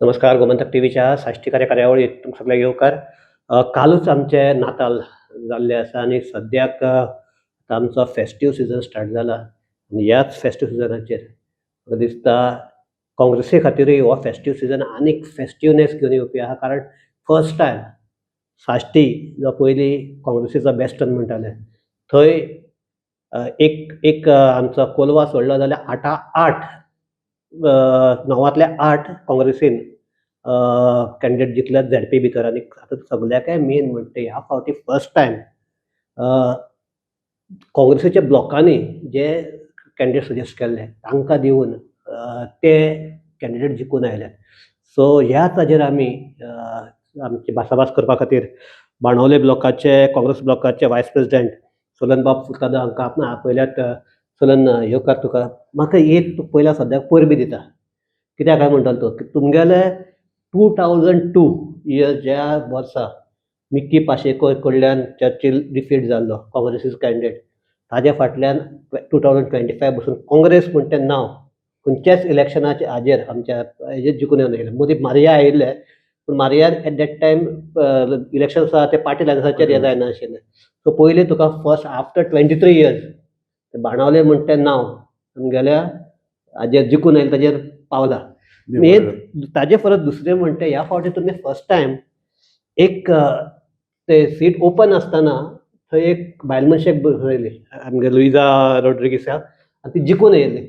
नमस्कार, गोमंतक टीव्हीच्या साश्टीकार कार्यावळीत तुमकां सगळ्यांक येवकार. कालूच आमचें नाताल जाल्लें आसा आनी सद्याक आमचो फेस्टीव सिजन स्टार्ट जाला आनी ह्याच फेस्टीव सिजनाचेर म्हाका दिसता काँग्रेसी खातीरूय हो फेस्टीव सिजन आनीक फेस्टिवनेस घेवन येवपी आहा, कारण फर्स्ट टायम साश्टी जो पयलीं काँग्रेसीचो बेस्टन म्हणटाले थंय एक एक आमचो कोलवा सोडलो जाल्यार आठा आठ, णवांतले आठ काँग्रेसीन कॅन्डिडेट जिखल्यात झेडपी भितर. आनी आतां सगल्याकय मेन म्हणटा, ह्या फावटी फर्स्ट टायम काँग्रेसीच्या ब्लॉकांनी जे कॅन्डिडेट सजेस्ट केल्ले तांकां दिवन ते कॅन्डिडेट जिखून आयल्यात. सो ह्याच हाजेर आमी आमची भासाभास करपा खातीर बाणावले ब्लॉकाचे, काँग्रेस ब्लॉकाचे वायस प्रेसिडेंट सोलनबाब सुलताना हांकां आपण आपयल्यात. सोलन, येवकार तुका. म्हाका एक तूं पयल्या सद्याक परबीं दिता. कित्याक काय म्हणटलो तूं की तुमगेले 2002 इयर, ज्या वर्सा मिक्की पाशेको कडल्यान चर्चिल डिफीट जाल्लो काँग्रेसीचो कॅन्डिडेट, ताज्या फाटल्यान 2025 बसून काँग्रेस म्हण तें नांव खंयच्याच इलेक्शनाच्या हाजेर आमच्या हेजेर जिखून येवना. मदीं मारिया आयिल्ले, पूण Maria at that time election आसा ते पार्टी लायन्साचेर हें जायनाशिल्लें. सो पयलीं तुका फर्स्ट आफ्टर 23 इयर्स बाणावले म्हण तें नांव तुमगेल्या हाजेर जिखून आयलें, ताजेर पावला. हे ताजे परत दुसरें म्हणटा, ह्या फावटी तुमी फर्स्ट टायम एक ते सीट ओपन आसतना थंय एक बायल मनशेक बसयली, आमगे लुइजा रोड्रिगीसाक, आनी ती जिखून येयली.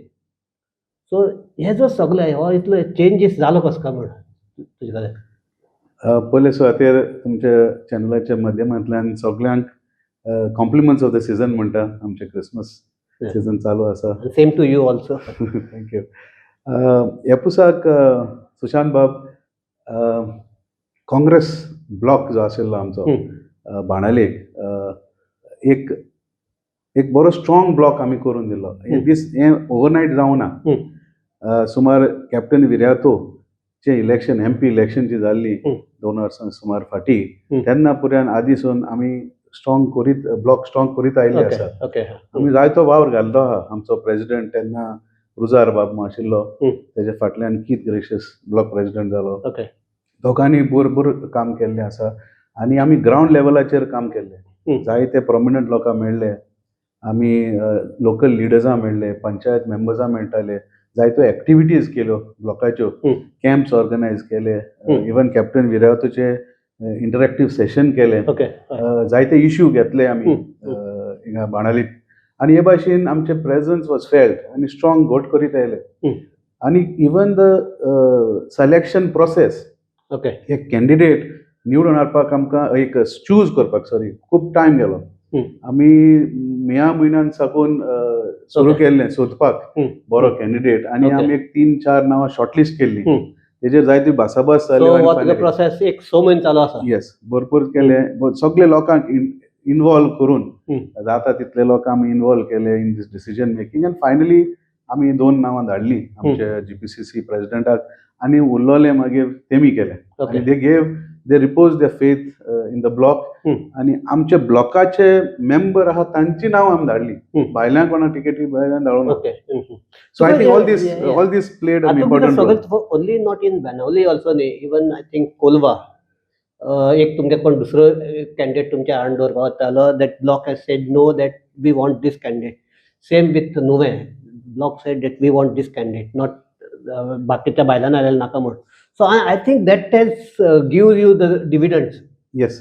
सो हे जो सगळे हो इतलो चेंजीस जालो कसो काय म्हण तुजे कडेन? पयले सुवातेर तुमच्या चॅनलाच्या माध्यमांतल्यान सगल्यांक कॉम्प्लिमेंट्स ऑफ the season म्हणटा. आमचे क्रिसमस सिजन चालू आसा. Same to you also. Thank you. ह्या पुसाक सुशांत बाब, काँग्रेस ब्लॉक जो आशिल्लो आमचो बाणावलेक, एक एक बरो स्ट्रॉंग ब्लॉक आमी करून दिलो. हे दीस हें ओवरनायट जावना. सुमार कॅप्टन विर्यातोचें इलेक्शन, एमपी इलेक्शन जी जाल्ली 2 वर्सां सुमार फाटीं, तेन्ना पुर्यान आदीसून आमी स्ट्रॉंग करीत, ब्लॉक स्ट्रॉंग करीत आयिल्ले आसा. आमी जायतो वावर घाल्लो आहा. आमचो प्रेसिडेंट तेन्ना रुजार बाब आशिल्लो. तेज्या फाटल्यान कीथ ग्रेशियस ब्लॉक प्रेसिडेंट जालो. दोगांनी भरपूर काम केल्लें आसा आनी आमी ग्रावंड लेवलाचेर काम केल्लें. जायते प्रोमिनंट लोकां मेळ्ळे आमी, लोकल लिडर्सां मेळ्ळे, पंचायत मेंबर्सां मेळटाले. जायत्यो एक्टिविटीज केल्यो ब्लॉकाच्यो, कॅम्प्स ऑर्गनायज केले. इवन कॅप्टन विरातोचे इंटरॅक्टीव सेशन केले. जायते इश्यू घेतले आमी हिंगा बाणावलीत आनी हे भाशेन आमचे प्रेझन्स वॉज फेल्ट आनी स्ट्रॉंग घट करीत आयले. आनी इवन the selection process, एक कॅन्डिडेट निवडून हाडपाक आमकां, एक चूज करपाक, सॉरी, खूब टायम गेलो. आमी मेया म्हयन्यान साकून सुरू केल्लें सोदपाक बरो कॅन्डिडेट आनी आमी एक तीन चार नांवां शॉर्टलिस्ट केल्ली. तेजेर जायती भासाभास जाली. सो हो तुजो प्रोसेस एक 6 म्हयने चालू आसा. येस, भरपूर केले. सगळे लोकांक इनवॉल्व करून, जाता तितले लोक आमी इनवॉल्व केले in this decision making आनी फायनली आमी दोन नांवां धाडली आमच्या जीपीसीसी प्रेसिडेंटाक आनी उरलोले मागीर तेमी केले. आनी they repose the faith in the block. आनी आमचे ब्लॉकाचे मेंबर आहा तांची नांवां आमी धाडली. भायल्यान कोणा टिकेटी भायल्यान धाडूंक ना. Okay so I think all this played an important role. सगळें only not in Benaulim also न्ही, इवन I think Colva एक तुमगे कोण दुसरो कॅन्डिडेट तुमच्या आड दवरपा वतालो, that block has said no, that we want this candidate. Same with Nuvem, block said that we want this candidate, not बाकीच्या बायलांना आयलें नाका म्हूण. So I think that has give you the dividends. Yes.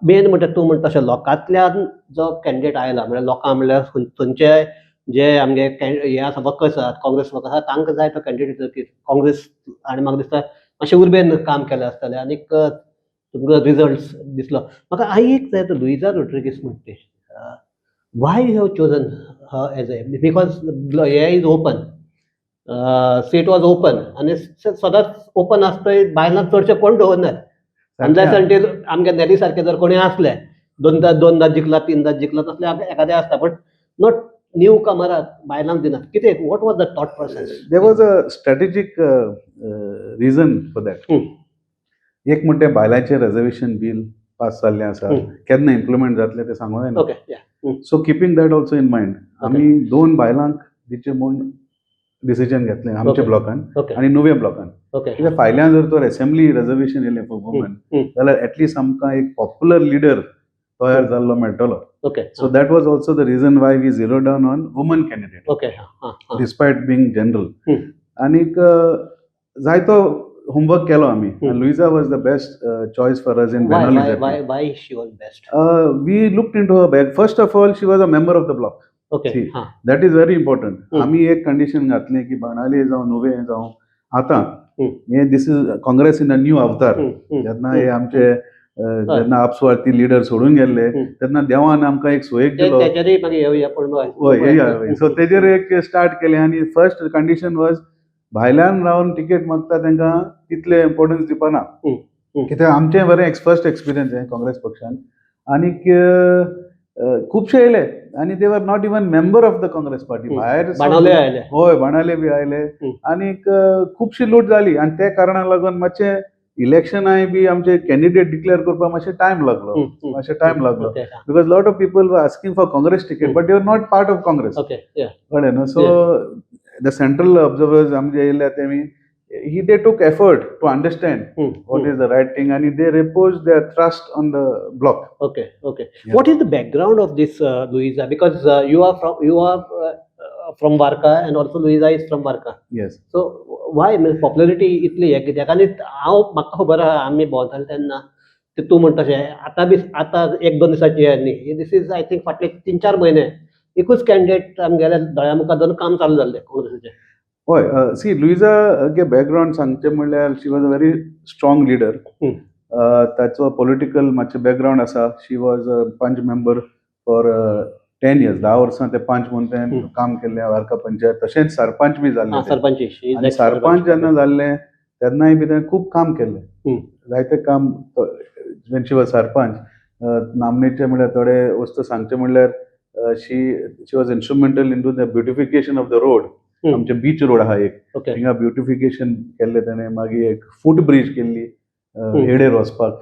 Main म्हणटा तूं म्हणटा तशें लोकांतल्यान जो candidate आयला, म्हळ्यार लोकां म्हणल्यार थंयचे जे आमगे हे आसा, वर्कर्स आसात, काँग्रेस वर्कर्स आसा, तांकां जाय तो कॅन्डिडेट काँग्रेस. आनी म्हाका दिसता मातशें उर्बेन काम केलें आसतलें आनीक तुमकां रिजल्ट्स दिसलो. म्हाका आनी एक जाय, तो लुइजा रोड्रिगीस म्हणटा ती, why you have chosen as a, because hey is open seat, was open आनी सदांच ओपन आसता, बायलां चडशे कोण दवरनात अनलेस अंटील आमगे नेली सारके जर कोणी आसले, दोनदा दोनदा जिखला, तीनदा जिखला, तसले एखादे आसता, बट not new कमराक बायलांक दिनात. कितें, what was the thought process? There was a strategic reason for that. एक म्हणटे बायलांचें रेजर्वेशन बील पास जाल्लें आसा. केन्ना इम्प्लिमेंट जातलें तें सांगूंक जायना. Okay yeah So keeping that also in mind, आमी दोन बायलांक दिचें म्हूण डिसिजन घेतलें आमच्या ब्लॉकान आनी नुवें ब्लॉकान. कित्याक फायल्यान जर तर असेंब्ली रिजर्वेशन येयलें फॉर वुमन जाल्यार एटलिस्ट आमकां एक पॉप्युलर लिडर तयार जाल्लो मेळटलो. So that was also the reason why we zero down on woman candidate despite being general. आनीक जायतो होमवर्क केलो आमी. Luisa was the best choice for us in Benaulim. Why she was best? We looked into her back. First of all, she was a member of the bloc. That is very important. आमी एक condition घातली की बाणावले जावं, नुवें जावं, आतां हे this is Congress in a new avatar. जेन्ना हे आमचे जेन्ना आपस्वार्थी लिडर सोडून गेल्ले तेन्ना देवान आमकां एक सोयीक दिलो. तेचेरय मागीर येवया पूण. हय, सो तेजेर एक स्टार्ट केलें आनी फर्स्ट कंडिशन वॉज भायल्यान रावन तिकेट मागता तांकां तितले इम्पोर्टन्स दिवपा ना, कित्याक आमचें बरें फर्स्ट एक्सपिरियन्स हें काँग्रेस पक्षान. आनीक खुबशे येयले आनी they were not even member of the Congress party भायर. बाणावले आयले. हय, बाणावले बी आयले. आनीक खुबशी लूट जाली आनी ते कारणाक लागून मातशें इलेक्शनाय बी आमचे कॅन्डिडेट डिक्लेअर करपाक मातशें टायम लागलो, मातशें टायम लागलो, because lot of people were asking for Congress ticket, but they are not part of Congress. कळ्ळें न्हू? सो the central observers आमचे येयले तेमी he they took effort to understand what is the right thing and they reposed their trust on the bloc. Okay. What is the background of this Luisa? Because you are from Varca and also Luisa is from Varca. Yes. So why means popularity इतली हे कित्याक? आनी हांव म्हाका खबर आहा, आमी भोंवताले तेन्ना ते तूं म्हणटा तशें आतां बी आतां एक दोन दिसांची हें न्ही, this is I think फाटले 3-4 म्हयने एकूच कॅन्डिडेट आमगेल्या दोळ्या मुखार धरून काम चालू जाल्लें काँग्रेसीचें. हय, सी, लुईजा गे बॅकग्रावंड सांगचें म्हणल्यार she was a very strong leader. ताचो पॉलिटिकल मातशें बॅकग्रावंड आसा. She was a panch member for 10 years. 10 वर्सां ते पंच म्हणून तें काम केल्लें वार्का पंचायत. तशेंच सरपंच बी जाल्ले ते. सरपंच. She is आनी सरपंच जेन्ना जाल्ले तेन्नाय बी तेणें खूब काम केल्लें, जायतें काम when she was sarpanch. नामनेचे म्हणल्यार थोडे वस्तू सांगचे म्हणल्यार she was instrumental into the beautification of the road. आमचे बीच रोड आहा एक, थिंगा ब्युटिफिकेशन केल्लें तेणें. मागीर एक फूट ब्रीज केल्ली हेडेर वचपाक,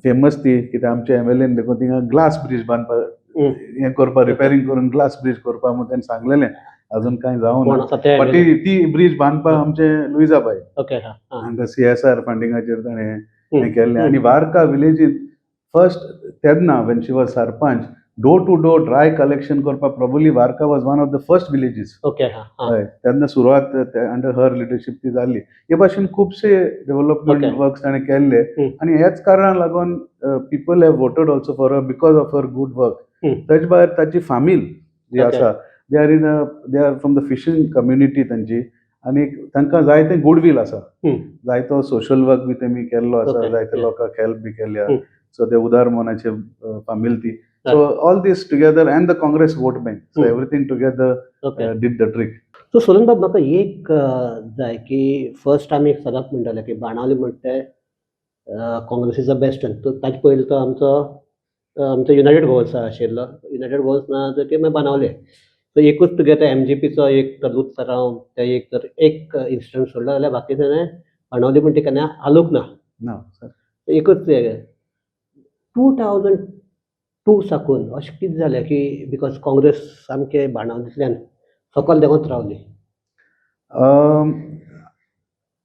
फेमस ती, कित्याक आमचे एमएलएन देखून थिंगा ग्लास ब्रीज बांदपाक हें करपाक, रिपेरींग करून ग्लास ब्रीज करपाक म्हूण तेणें सांगलेलें. अजून कांय जावं कोण ना. आसा ते? बट ती ब्रीज बांदपाक आमचे लुईजाबाय ओके हा हा हांगा सीएसआर फंडिंगाचेर ताणें हें केल्लें. आनी वार्का विलेजीन फर्स्ट तेन्ना when she was sarpanch, door to door dry collection करपाक probably Varca was one of the first villages. Okay हा हा हय, तेन्ना सुरवात अंडर हर लिडरशीप ती जाल्ली. हे भाशेन खुबशे डेव्हलपमेंट वर्क्स ताणें केल्ले आनी ह्याच कारणाक लागून people have voted also for her because of her good work. ताचे भायर ताची फामील जी आसा, they are from the fishing community तांची आनी तांकां जायते गुडवील आसा. जायतो सोशल वर्क बी तेमी केल्लो आसा, जायते लोकांक हेल्प बी केल्या. सो ते उदार मनाचे फामील ती. So all this together and the Congress vote bank, so everything together did the trick. So Solan बाब, म्हाका एक जाय की फर्स्ट आमी सदांच म्हणटाले की बाणावली म्हणटा ते काँग्रेसीचो बेस्ट. ताचे पयलीं तो आमचो युनायटेड गोवन्स आशिल्लो. युनायटेड गोवन्स ना जाल्यार मागीर बाणावले. सो एकूच तुगे तो एमजीपीचो एक तो लूत सराव, ते एक जर एक इन्सिडंट सोडलो जाल्यार बाकी सगळें बाणावली पण ते केन्ना हालूंक ना. ना सर. एकूच 2002 साकून अशें कितें जालें की because Congress सामकें बाणावलींतल्यान सकयल देंवत रावली?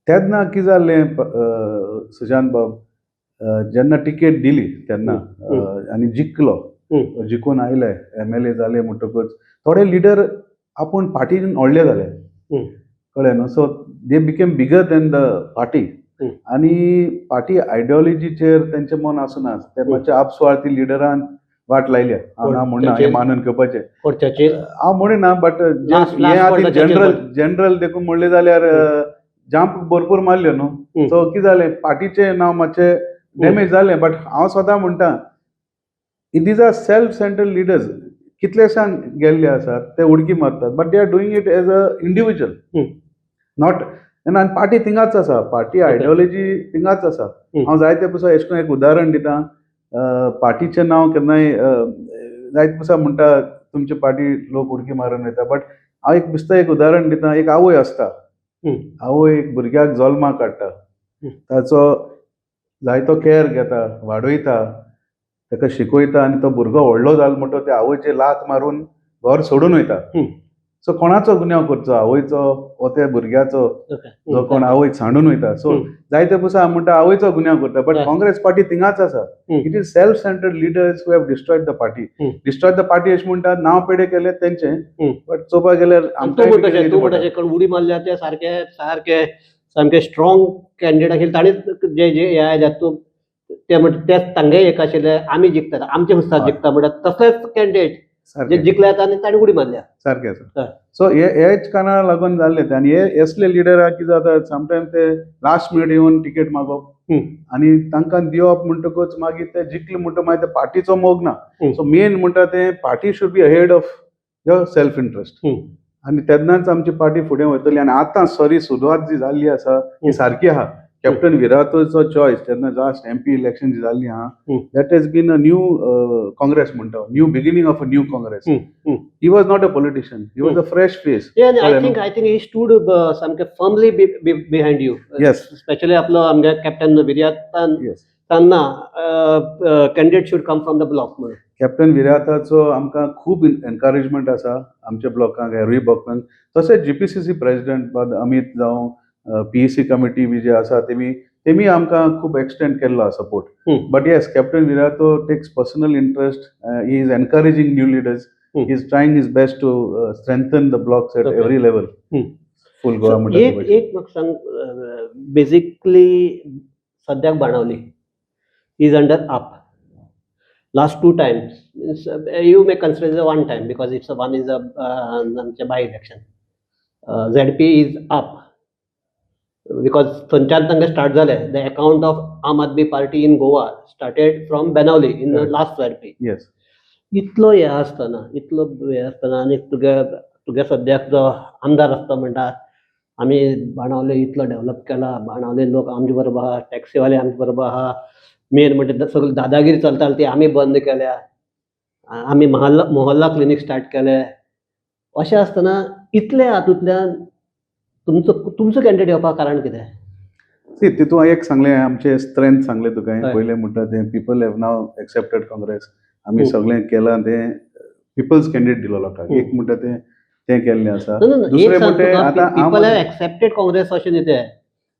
तेन्ना कितें जालें सुशांत बाब, जेन्ना टिकेट दिली तेन्ना आनी जिखलो, जिखून आयले, एमएलए जाले म्हणटकूच थोडे लिडर आपूण पार्टीन व्हडले जाले. कळ्ळें न्हू? So they became bigger than the party. आनी पार्टी आयडियोलॉजीचेर तेंचें मन आसना. ते मातशे आपस्वार्थी लिडरान वाट लायल्या हांव ना म्हणना, हें मानून घेवपाचें. कोण, चर्चील? हांव म्हणिना, बट last हें आतां कोण? जनरल जनरल देखून म्हणलें जाल्यार जंप भरपूर मारल्यो न्हू. सो कितें जालें, पार्टीचें नांव मातशें डॅमेज जालें. बट हांव सदां म्हणटा, these are self centred leaders. कितलेशांक गेल्ले आसात ते उडकी मारतात, but they are doing it as a individual, not आनी पार्टी थिंगाच आसा, पार्टी आयडियोलॉजी थिंगाच आसा. हांव जायते पयसा अशें करून एक उदाहरण दिता. पार्टीचें नांव केन्नाय जायते पयसा म्हणटा तुमची पार्टी लोक उडकी मारून वयता, बट हांव एक बेश्तें एक उदाहरण दिता. एक आवय आसता, आवय एक भुरग्याक जल्माक हाडटा, ताचो जायतो कॅर घेता, वाडयता, ताका शिकयता आनी तो भुरगो व्हडलो जालो म्हणटकच त्या आवयचे लात मारून घर सोडून वयता. सो कोणाचो गुन्यांव करचो, आवयचो वो त्या भुरग्याचो जो कोण आवयक सांडून वयता? सो जायते पुसा म्हणटा आवयचो गुन्यांव करता, बट काँग्रेस पार्टी थिंगाच आसा. It is self centred leaders who have destroyed the party. Destroyed the party अशें म्हणटा, नांव पेडे केले तेंचे, बट चोवपाक गेल्यार तूं म्हणटा तूं म्हणटा कोण उडी मारल्या ते सारके सारके सामके स्ट्रॉंग कॅन्डिडेट आशिल्ले, ताणेच जे जे हे आयल्यात, तूं ते म्हणटा ते तांगे एक आशिल्ले, आमी जिखतात, आमचे हुस्ताद जिखता म्हणटात, तसलेच कॅन्डिडेट जे जिखल्यात आनी ताणें उडी मारल्या. सारकें आसा. सो हे हेच कारणाक लागून जाल्ले ते. आनी हे असले लिडराक कितें जाता, समटायम ते लास्ट मिनट येवन टिकेट मागप आनी तांकां दिवप, म्हणटकूच मागीर ते जिखले म्हणटा मागीर ते पार्टीचो मोग ना. सो मेन म्हणटा ते party should be ahead of your self interest आनी तेन्नाच आमची पार्टी फुडें वयतली. आनी आतां सरी सुरवात जी जाल्ली आसा ती सारकी आहा. कॅप्टन विरातोचो चॉयस जेन्ना लास्ट एमपी इलेक्शन जी जाल्ली आहा, that has been a new Congress म्हणटा, new beginning of a new Congress. He was not a politician, he was a fresh face. I think he stood सामके firmly behind you. Specially आपलो आमगे captain विर्यातान तांना candidate should come from the block म्हणून. Captain विराताचो आमकां खूब encouragement आसा आमच्या ब्लॉकांक, हेरूय ब्लॉकांक. तशेंच जीपीसीसी प्रेसिडेंट अमीत जावं पीईसी कमिटी बी जे आसा, तेमी आमकां खूब एक्सटेंड केल्लो आसा support. But yes, Captain Viriato takes personal interest, he is encouraging new leaders, he is trying his best to strengthen the blocks at every level, full Goa म्हणटा. एक एक म्हाका सांग, बेजिकली सद्याक Benaulim is under AAP last two times, means you may consider one time because it's one is a आमचे by election, ZP is AAP because थंयच्यान तांकां start जालें. The account of Aam Aadmi Party in Goa started from Benaulim in the last ZP. इतलो हे आसतना, इतलो हे आसतना आनी तुगे सद्याक जो आमदार आसता म्हणटा, आमी बाणावले इतलो डेव्हलप केला, बाणावले लोक आमचे बरोबर आहा, टॅक्सीवाले आमचे बरोबर आहा, मेन म्हणजे सगळी दादागिरी चलताली ती आमी बंद केल्या, आमी महल्ला मोहल्ला क्लिनीक स्टार्ट केले, अशें आसतना इतले हातूंतल्यान तुमचो कॅन्डिडेट येवपाक कारण कितें? सी, तितून एक सांगलें, आमचे स्ट्रेंथ सांगलें तुका. पयलें म्हणटा तें people have now accepted Congress. आमी सगळें केलां तें पिपल्स कॅन्डिडेट दिलो लोकांक. एक म्हणटा तें तें केल्लें आसा. दुसरें म्हणटा आतां people have accepted Congress अशें न्ही तें.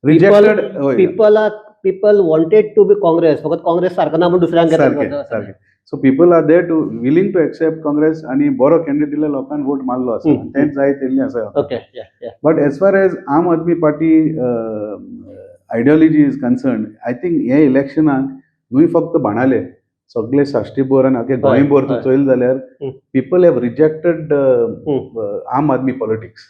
रिजेक्टेड, हय. People wanted to be Congress, फकत काँग्रेस सारको ना म्हूण दुसऱ्यांक. सारकें. So people are there to willing to accept Congress आनी बरो कॅन्डिडेट दिल्या, लोकांक वोट मारलो आसा, तेंच जायत येयल्लें आसा. But as far as Aam Aadmi Party ideology is concern, I think हे इलेक्शनाक न्हय फक्त बाणाले, सगळे साश्टी भर आनी आख्खे गोंयभर तूं चोयलें जाल्यार people have rejected Aam Aadmi politics.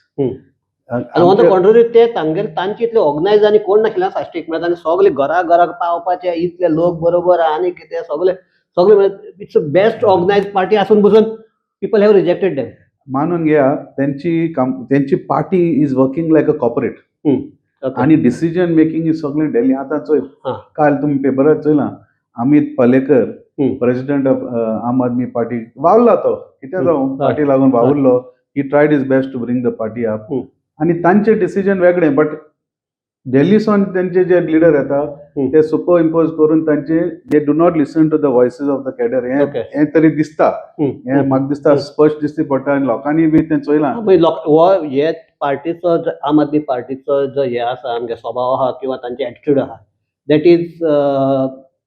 आनी ऑन the contrary ते तांगेले तांचे इतले ऑर्गनायज आनी कोण नाशिल्ले साश्टीक, म्हळ्यार तांचे सगळे घरा घराक पावपाचे इतले लोक बरोबर आनी कितें सगळे सगळे, म्हळ्यार it's best organise party आसून बसून people have rejected them. मानून घ्या, त्यांची काम, त्यांची party is working like a corporate आणि डिसिजन मेकिंग is सगळें दिल्ली. आतां चोय, काल तुमी पेपरार चोयलां, Amit Palekar, president of Aam Aadmi party, वावरला तो कितें जावं, पार्टी लागून वावुरलो. He tried his best to bring the party up आनी तांचे डिसिजन वेगळे, बट दिल्लीसून तेंचे जे लिडर येता ते सुपर इम्पोज करून तांचे, they do not listen to the voices of the cadre. हे हे तरी दिसता, हे म्हाका दिसता स्पश्ट दिसती पडटा आनी लोकांनी बी तें चोयलां. मागीर लोक हो हे पार्टीचो जो आम आदमी पार्टीचो जो हे आसा, आमगे स्वभाव आहा किंवा तांचे एटिट्यूड आहा, that is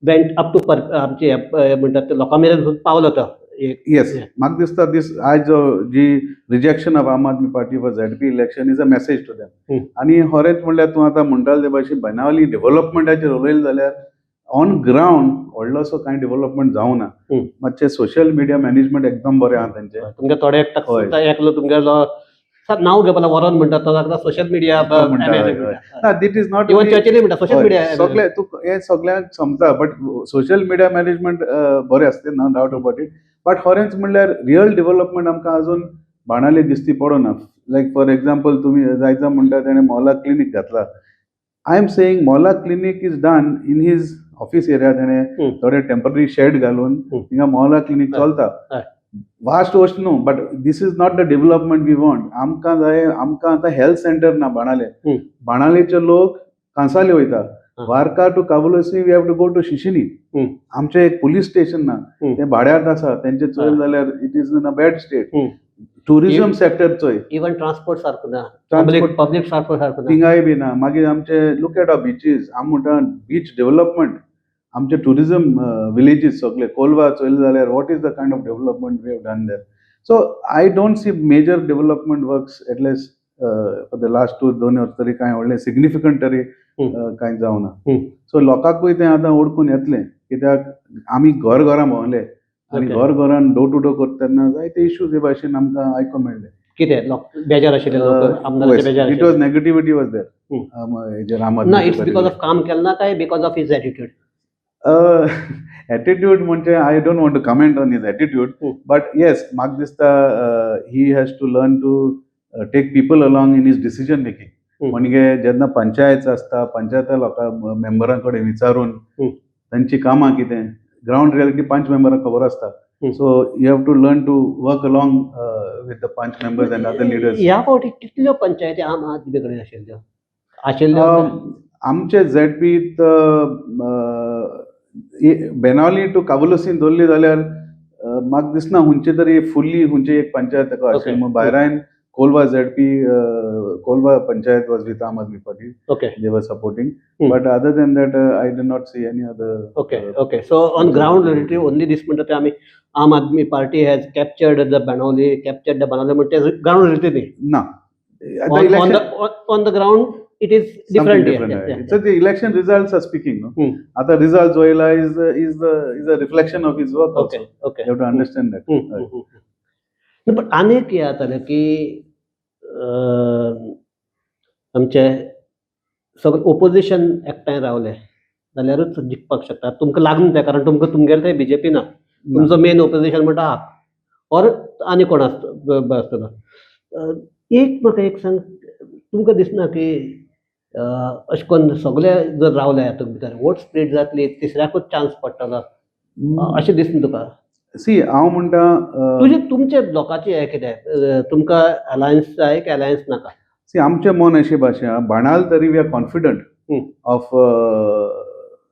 went up to पर आमचे हे म्हणटात ते लोकां मेरेन पावलो तो एक. येस, म्हाका दिसता दीस आयज जो जी rejection of Aam Aadmi Party for ZP election is a message to them. आनी खरेंच म्हणल्यार तूं आतां म्हणटाले ते भाशेन बाणावली डेव्हलपमेंटाचेर उलयलें जाल्यार ऑन ग्रावंड व्हडलोसो कांय डेव्हलपमेंट जावना. मातशें सोशल मिडिया मॅनेजमेंट एकदम बरें आहा तेंचें. तुमगे थोडे एकलो तुमगेलो नांव घेवपाक वरोन म्हणटा तो ताका सोशल मिडिया. म्हणटा, हय, हय. ना, that is not even चर्चिली म्हणटा सोशल मिडिया. सगळे तूं हें सगळ्यांक समजा, बट सोशल मिडिया मॅनेजमेंट बरें आसता, no doubt about it, but खरेंच म्हणल्यार रियल डेव्हलपमेंट आमकां अजून बाणावले दिसती पडना. लायक फॉर एक्झाम्पल, तुमी जायचा म्हणटा तेणें मोहल्ला क्लिनीक घातला. I am saying Mohalla clinic is done in his office area. तेणें थोडे टेम्पररी शेड घालून थिंगा मोहल्ला क्लिनीक चलता. वास्ट वस्त न्हू, but this is not the development we want. आमकां जाय, आमकां आतां हेल्थ सेंटर ना बाणाले. बाणालेचे लोक कांसावले वयता. Varca to Cavelossim we have to go to Sissinghim. आमचें एक पुलीस स्टेशन ना, तें भाड्याक आसा. तेंचे चोयलें जाल्यार it is in a bad state. Tourism sector चोय. इवन ट्रान्सपोर्ट सारको ना, पब्लीक पब्लीक ट्रान्सपोर्ट सारको ना. थिंगाय बी ना. मागीर आमचे, look at our beaches. आमी म्हणटा बीच डेव्हलपमेंट, आमचे टुरिझम विलेजीस सगळे, कोलवा चोयले जाल्यार what is the kind of development we have done there? So I don't see major development works, at least for the last two दोन वर्स तरी कांय व्हडलें सिग्निफिकंट तरी कांय जावना. सो लोकांकूय तें आतां ओळखून येतलें, कित्याक आमी घर घरां भोंवले आनी घर घरान डोर टू डोर करता तेन्ना जायते इश्यूज हे भाशेन आमकां आयकूंक मेळ्ळे. कितें, लोक बेजार आशिल्ले, लोक आमदाराचे बेजार? It was negativity was there हेजेर आम ना, it's because of काम केलें ना काय because of his attitude? Attitude म्हणजे I don't want to comment on his attitude, but yes, म्हाका दिसता he has to learn to take people along in his decision making. म्हणजे जेन्ना पंचायत आसता, पंचायता लोकां मेंबरां कडेन विचारून तांची कामां कितें, ग्रावंड रियलिटी पंच मेंबरांक खबर आसता. So you have to learn to work along with the panch members and other leaders. ह्या फावटी कितल्यो पंचायती आम आदमी कडेन आशिल्ल्यो आशिल्ल्यो? आमचे झेडपीत बेनावली टू कावलोसीन धरली जाल्यार म्हाका दिसना खंयचे तरी फुल्ली खंयची एक पंचायत ताका आशिल्ली. भायरायन Colva ZP, Colva panchayat was with Aam Aadmi Party. They were supporting, but other than that I did not see any other. Okay, so on ground reality only this म्हणटा ते आमी Aam Aadmi Party has captured the Benaulim, captured the Benaulim म्हणटा ground reality न्ही. ना. On the ground it is Something different. Different आहे. So the election results are speaking, no? Hmm. आता result जो येयला is a reflection of his work also. You have to understand that. पण आनीक हें जातालें की आमचे सगळे ओपोजिशन एकठांय रावले जाल्यारूच जिखपाक शकता. तुमकां लागून तें, कारण तुमकां तुमगेलें तें बीजेपी ना. तुमचो मेन ओपोजिशन म्हणटा आप ऑर आनी कोण आसतलो आसतलो. एक म्हाका एक सांग, तुमकां दिसना की अशें करून सगळे जर रावले हातूंत भितर वोट स्प्लीट जातली, तिसऱ्याकूच चान्स पडटलो अशें दिसना तुका? सी, हांव म्हणटा तुजे तुमचे लोकांचे हें कितें, तुमकां अलायन्स जाय की अलायन्स नाका? सी, आमचें मन अशें भाशेन, बाणाल तरी we are confident of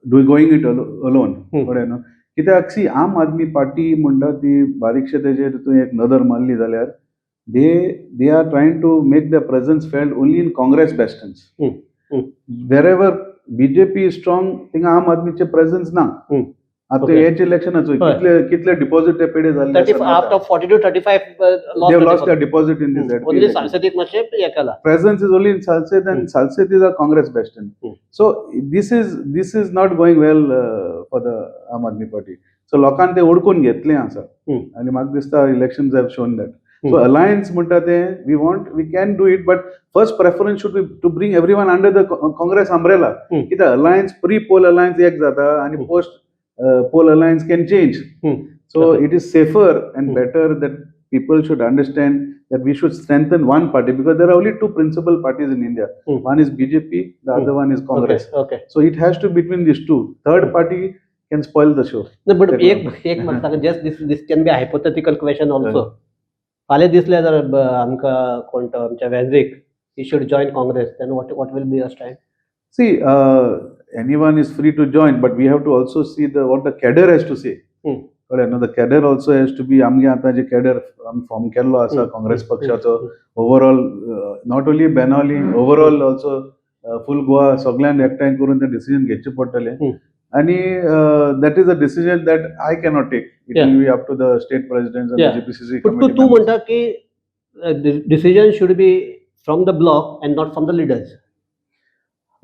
do going it alone. कळ्ळें न्हू? कित्याक सी, आम आदमी पार्टी म्हणटा ती बारीकशे तेजेर तूं एक नदर मारली जाल्यार they are trying to make the presence felt only in Congress bastions. Wherever BJP is strong, थिंगा आम आदमीचे प्रेझन्स ना. आतां हेच इलेक्शनाचो कितले कितले डिपॉझिट ते पेडे जाल्ले. 30 out of 40 to 35. They have lost their deposit in this only सांसदीक मातशें हें केलां. Presence is only in Salcete, and Salcete is a Congress bastion. So this is not going well for the Aam Aadmi Party. So लोकांनी ते ओळखून घेतलें आसा आनी म्हाका दिसता elections have shown that. So alliance म्हणटा ते we want, we can do it, but first preference should be to bring everyone under the Congress umbrella. कित्याक अलायन्स, प्री पोल अलायन्स एक जाता आनी post poll alliance can change. So it is safer and better that people should understand that we should strengthen one party, because there are only two principal parties in India. One is BJP, the other one is Congress. So it has to between these two. Third party can spoil the show. No, but एक एक म्हाका सांग, just this can be hypothetical question also. फाल्यां दिसलें जर आमकां कोण तो आमच्या वेंझीक he should join Congress, then what will be your stand? See, anyone is free to join, but we have to also see the what the cadre has to say. कळ्ळें न्हू? The cadre also has to be, आमगे आतां जे cadre आमी form केल्लो आसा काँग्रेस पक्षाचो, overall, not only Benaulim, overall also full Goa, सगळ्यांक एकठांय करून तें डिसिजन घेवचें पडटलें. आनी that is a decision that I cannot take it. Will be up to the state president, GPCC. पूण तूं तूं म्हणटा की decision should be from the bloc and not from the leaders.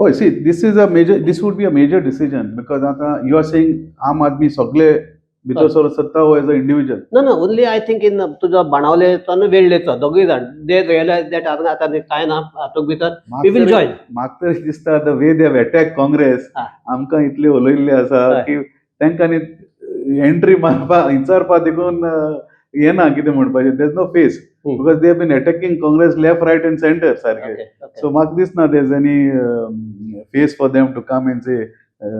हय, see, this would be a major decision, because आतां you are saying आम आदमी सगळे भितर सर सत्ता हो एज अ इंडिव्हिज्युअल? ना ना, only I think in तुजो बाणावलेचो आनी वेर्लेचो दोगूय जाण दे रियलायज that आतां कांय ना हातूंत भितर, we will join. म्हाका तरी दिसता the way they attack Congress, आमकां इतले उलयल्ले आसा की तांकां एंट्री मारपा विचारपा देखून येना कितें म्हणपाचें. There no face, because they have been attacking Congress left, right and center सारके. सो म्हाका दिसना there is any face for them to come and say,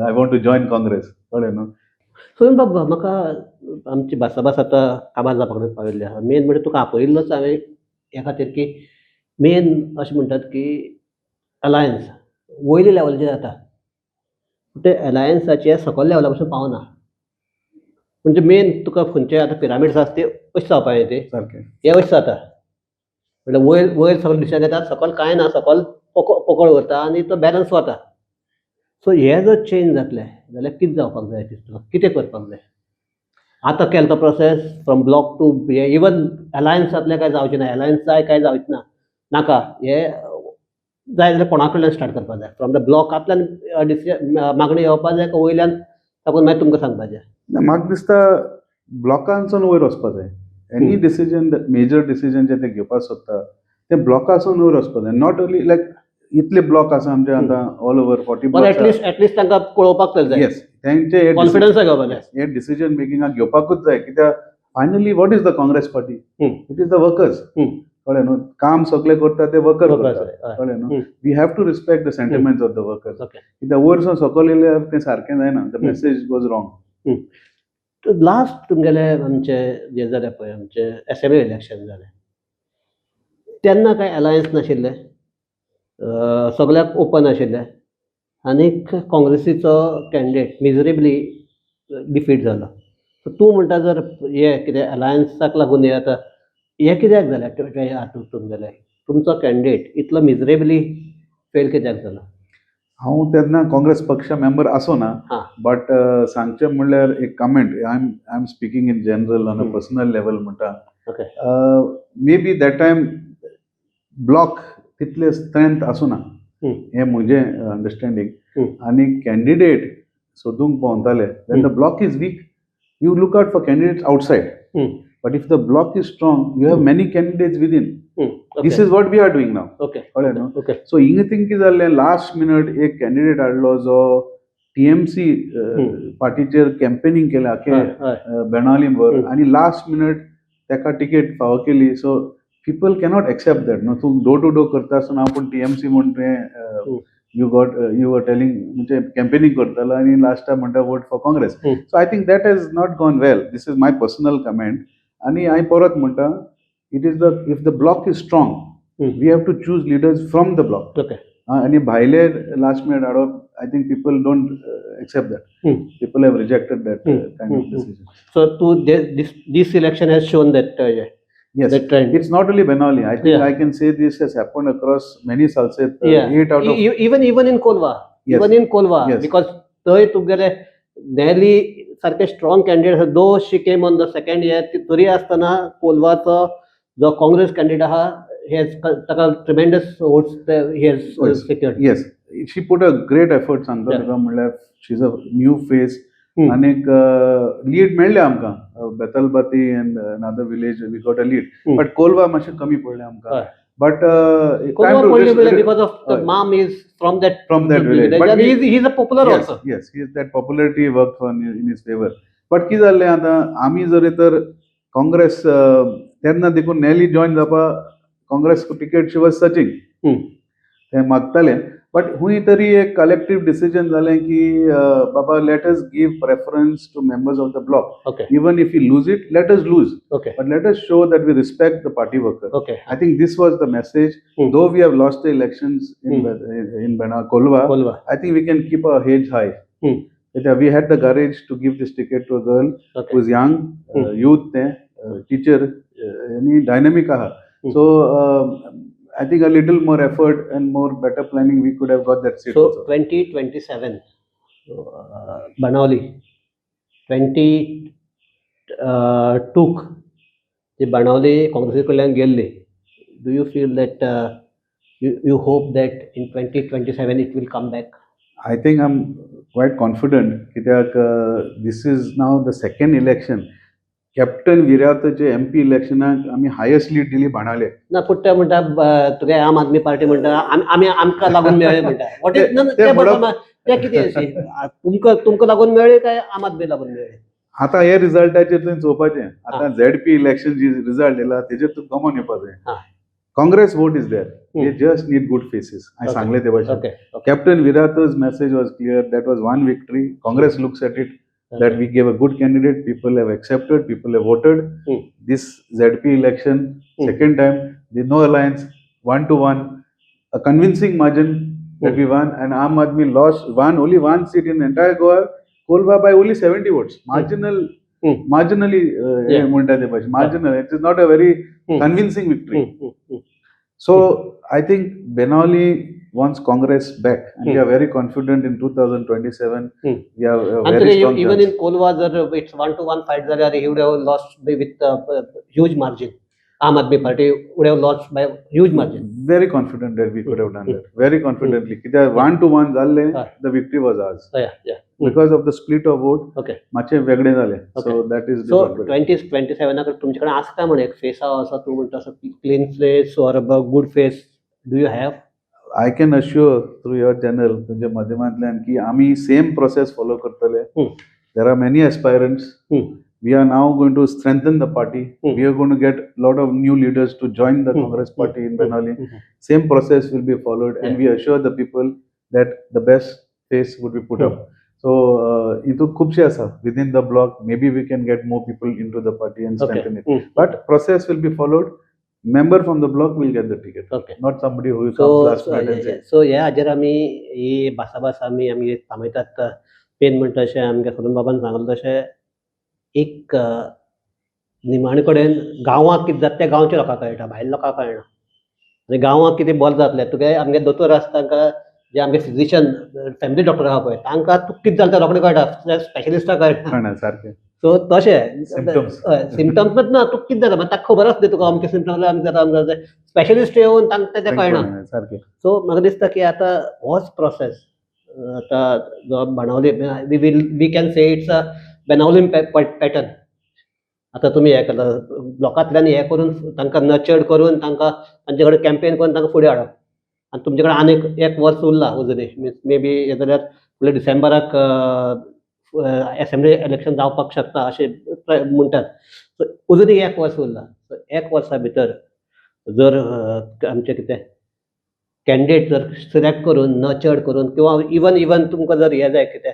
"I want to join Congress." कळ्ळें न्हू? सोनू बाब, म्हाका आमची भासाभास आतां काबार जावपा कडेन पाविल्ली आसा. मेन म्हणजे तुका आपयिल्लोच हांवें हे खातीर की मेन अशें म्हणटात की अलायन्स वयल्या लेवलाचेर जाता, ते अलायन्साचे सकयल लेवला पसून पावना. म्हणजे मेन तुका खंयचे आतां पिरामिड्स आसा ते अशें जावपा जाय ते सारकें. हे अशें जाता. म्हणल्यार वयर वयर सगळे डिसिजन घेतात, सकल कांय ना, सकल पोकळ उरता आनी तो बॅलन्स वता. सो हे जर चेंज जातले जाल्यार कितें जावपाक जाय दिसता, कितें करपाक जाय? आतां केलो तो प्रोसेस फ्रॉम ब्लॉक टू हे, इवन अलायन्स जातलें काय जावचें ना, अलायन्स जाय काय जावचें ना, नाका, हे जाय जाल्यार कोणा कडल्यान स्टार्ट करपाक जाय? फ्रॉम the ब्लॉकांतल्यान डिसिजन मागणी येवपाक जाय काय वयल्यान साकून मागीर तुमकां सांगपाचें? ना, म्हाका दिसता ब्लॉकांसून वयर वचपा जाय. एनी डिसिजन, मेजर डिसिजन जे ते घेवपाक सोदता ते ब्लॉकासून वयर वचपा जाय. Not only लायक इतले ब्लॉक आसा आमचे आतां ऑल ओवर 40 पण block. At least तांकां पळोवपाक तरी जाय. येस, तेंचे कॉन्फिडन्स घेवपाक जाय. हे डिसिजन मेकिंगाक घेवपाकूच जाय, कित्याक finally what is the Congress Party? It is the workers. कळ्ळें न्हू? काम सगळें करता ते वर्कर Workers, करता. हय. कळ्ळें न्हू? We have to respect the sentiments of the workers. कित्याक वयर सावन सकयल येयल्यार तें सारकें जायना, the message goes wrong. Last तुमगेले आमचे जे जालें पळय, आमचे असेंब्ली इलेक्शन जालें तेन्ना कांय अलायन्स नाशिल्लें, सगळ्याक ओपन आशिल्लें आनीक काँग्रेसीचो कॅन्डिडेट मिजरेबली डिफीट जालो. सो तूं म्हणटा जर हे कितें अलायन्साक लागून हें आतां हें कित्याक जालें हातूंत तुमगेलें तुमचो कॅन्डिडेट इतलो मिजरेबली फेल कित्याक जालो? हांव तेन्ना काँग्रेस पक्षा मेंबर आसो ना, बट सांगचें म्हणल्यार एक comment, I am speaking in general on a personal level म्हणटा. May be that time block तितले स्ट्रेंथ आसूना, हें म्हजें अंडरस्टँडींग. आनी कॅन्डिडेट सोदूंक भोंवताले. When the bloc is weak, you look out for candidates outside, but if the bloc is strong, you have many candidates within. This is what we are doing now. कळ्ळें न्हू? Okay. So हिंगा thing कितें जाल्लें, last minute एक candidate हाडलो जो TMC पार्टीचेर campaigning केलें आख्खे हय हय बेणावली भर, आनी लास्ट मिनट ताका टिकेट फावो केली. So people cannot accept that न्हू. तूं डोर टू डोर करता आसतना आपूण टीएमसी म्हूण तुवें you got you are telling, म्हणजे कॅम्पेनिंग करतालो आनी लास्टाक म्हणटा vote for Congress. So I think that has not gone well. This is my personal comment. आनी हांवें परत म्हणटा, it is the if the bloc is strong, we have to choose leaders from the bloc. आनी भायले last minute हाडप, I think people don't accept that. People have rejected that kind of decision. So to this election has shown that Yes. That trend. It's not only Benaulim. I think I can say this has happened across many Salcete. Eight out of Even in Colva. Yes. Even in Colva. Yes. Because थंय तुमगेले नॅली सारखे strong candidate, though she came on the second year, तरी आसतना कोलवाचो जो Congress candidate आहा, हे ताका tremendous votes he has secured. Yes. She put a great effort, सांगता तुका, म्हणल्यार she is a new face. आनीक लीड मेळ्ळें आमकां, बेतलबाती and another village we got a lead, but Colva मातशें कमी पडलें आमकां. बट कोलवा पडली म्हणल्यार because of the mom is from that from that village. But he is a popular also. Yes, that popularity work for in his favour. But कितें जाल्लें आतां, आमी जरी तर काँग्रेस तेन्ना देखून नॅली जॉयन जावपा Congress ticket she was searching, ते मागताले, बट हुंय तरी एक कलेक्टीव डिसिजन जालें की बाबा, let us give preference to members of the bloc. Even if you lose it, let us lose, but let us show that we respect the party worker. I think this was the message. Though we have lost the elections in Kolva, Colva. I think we can keep our heads high. That we had the courage to give this ticket to a girl who is young, youth, teacher, आनी dynamic आहा. So I think a little more effort and more better planning, we could have got that seat so also. 2027 Benaulim, 22क जी बाणावली काँग्रेसी कडल्यान गेल्ली, do you feel that you hope that in 2027 it will come back? I think I'm quite confident, कित्याक this is now the second election. Captain विर्यातोचे M P इलेक्शनाक आमी highest lead दिली बाणावले. ना, पूण ते म्हणटा, तुगे आम आदमी पार्टी म्हणटा, आमी आमकां लागून मेळ्ळे म्हणटा. What is ते ते बरोबर, ते कितें अशें तुमकां लागून मेळ्ळे काय आम आदमी लागून मेळ्ळे? आता हे रिझल्टाचेर तुवें चोवपाचें. आतां झेड पी इलेक्शन जी रिझल्ट येयला तेजेर तुका गमोन येवपा जाय. Congress vote is there, they just need good faces. हांवें सांगलें ते भाशेन. Okay Captain Viriato's message was clear. That was one victory. Congress looks at it that we gave a good candidate, people have accepted, people have voted. This ZP election, second time, the no alliance, one to one, a convincing margin that we won, and Aam Aadmi lost one only one seat in entire Goa, Kolva, by only 70 votes. Marginal, marginally, म्हणटा ते भाशेन, marginal. It is not a very convincing victory. So I think Benaulim wants Congress back and we are very confident in 2027 we have आनी very strong. Even in Colva जर it's one to one fight जाल्यार he would have lost with huge margin. Aam Aadmi Party would have lost by huge margin. Very confident that we could have done that very confidently, कित्याक one two one जाल्ले, the victory was ours. Because of the split of vote मातशें वेगळें जालें, so that is. So 2027 तुमचे कडेन आसता म्हण एक फेस आसा असो तूं म्हणटा असो clean face or good face do you have? I can assure through your channel, तुमच्या माध्यमांतल्यान, की आमी सेम प्रोसेस फॉलो करतले. There are many aspirants. We are now going to strengthen the party. We are going to get lot of new leaders to join the Congress party in Benaulim. Same process will be followed and we assure the people that the best face would be put up. So हितून खुबशे आसा within the bloc, maybe we can get more people into the party and strengthen it. But process will be followed. Member from the bloc will get the ticket, not somebody who so comes last minute and say. So ह्या हाजेर आमी ही भासाभास आमी आमी थांबयतात. Pen म्हणटा तशें आमगे सदन बाबान सांगलें तशें एक निमाणे कडेन गांवांत कितें जाता तें गांवच्या लोकांक कळटा, भायल्या लोकांक कळना. आनी गांवांत कितें बरें जातलें तुगे आमगे दोतोर आसता तांकां, जे आमगे फिजिशियन फॅमिली डॉक्टर आहा पळय तांकां तुका कितें जालें तें रोखडें कळटा, स्पेशलिस्टाक कळटा. कळना सारकें. सो तशें Symptoms. हय, सिमटम्स ना, तुका कितें जाता ताका खबर आसता तुका अमके सिमटम्स आमकां जाता अमकें जाता, स्पेशलिस्ट येवन तांकां तें कळना. सारकें. सो म्हाका दिसता की आतां होच प्रोसेस आतां जो Benaulim we can say it's a Benaulim pattern. आतां तुमी हें करता ब्लॉकांतल्यान हें करून तांकां नर्चर्ड करून तांकां तांचे कडेन कॅम्पेन करून तांकां फुडें हाडप आनी तुमचे कडेन आनीक एक वर्स उरलां अजुनूय, मिन्स मे बी हें जाल्यार फुडल्या डिसेंबराक एसेंब्ली इलेक्शन जावपाक शकता अशें म्हणटात. सो अजुनूय एक वर्स उरलां. सो एक वर्सा भितर जर आमचें कितें कॅन्डिडेट जर सिलेक्ट करून नर्चर्ड करून किंवा इवन तुमकां जर हें जाय कितें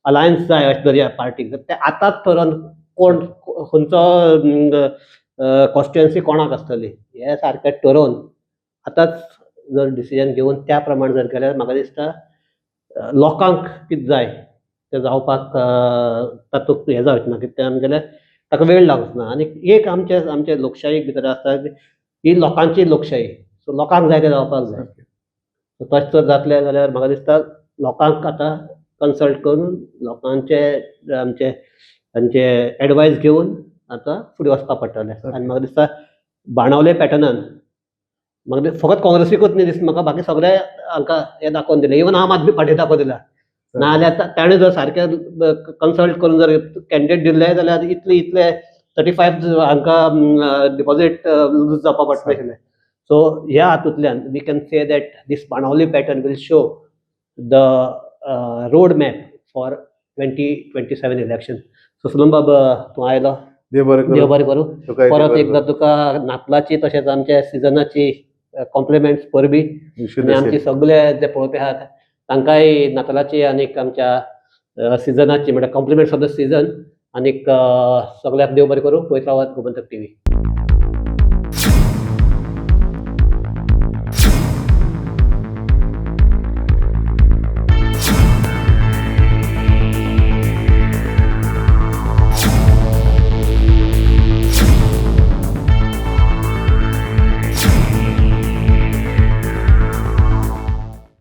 अलायन्स जाय अशें जर ह्या पार्टीक तर तें आतांच थरोवन कोण खंयचो कॉन्स्टिट्युएन्सी कोणाक आसतली हें सारकें ठरोवन आतांच जर डिसिजन घेवन त्या प्रमाणे जर केल्यार म्हाका दिसता लोकांक कितें जाय तें जावपाक तातूंत हें जावचें ना. कित्याक तें आमगेलें ताका वेळ लागचो ना. आनी एक आमचे आमचे लोकशायेक भितर आसता ही लोकांची लोकशाही, सो लोकांक जाय तें जावपाक जाय. तशें जर जातलें जाल्यार म्हाका दिसता लोकांक आतां कन्सल्ट करून लोकांचे आमचे तांचे एडवायस घेवन आतां फुडें वचपाक पडटलें. आनी म्हाका दिसता बाणावले पॅटर्नान म्हाका फकत काँग्रेसीकूच न्ही दिसता म्हाका, बाकी सगळे हांकां हें दाखोवन दिलें, इवन आम आदमी पार्टी दाखोवन दिला. नाजाल्यार ताणें जर सारकें कन्सल्ट करून जर कॅन्डिडेट दिल्ले जाल्यार इतले इतले 35 हांकां डिपॉझीट लूज जावपाक पडटलें आशिल्लें. सो ह्या हातूंतल्यान we can say that this Benaulim pattern will show the road map for 2027 election. So Sulem बाब, तूं आयलो. देव बरें देव करूं. बरें करूं. तुकाय देव परत बरें. एकदां तुका नातलाची तशेंच आमच्या सिजनाची कॉम्प्लिमेंट्स, परबी. करूं. आनी आमचे सगळे जे पळोवपी आहात तांकांय नातलाची आनीक आमच्या सिजनाची, म्हणल्यार कॉम्प्लिमेंट्स ऑफ the season. आनीक सगळ्याक देव बरें करूं. पळयत रावात गोमंतक टीव्ही.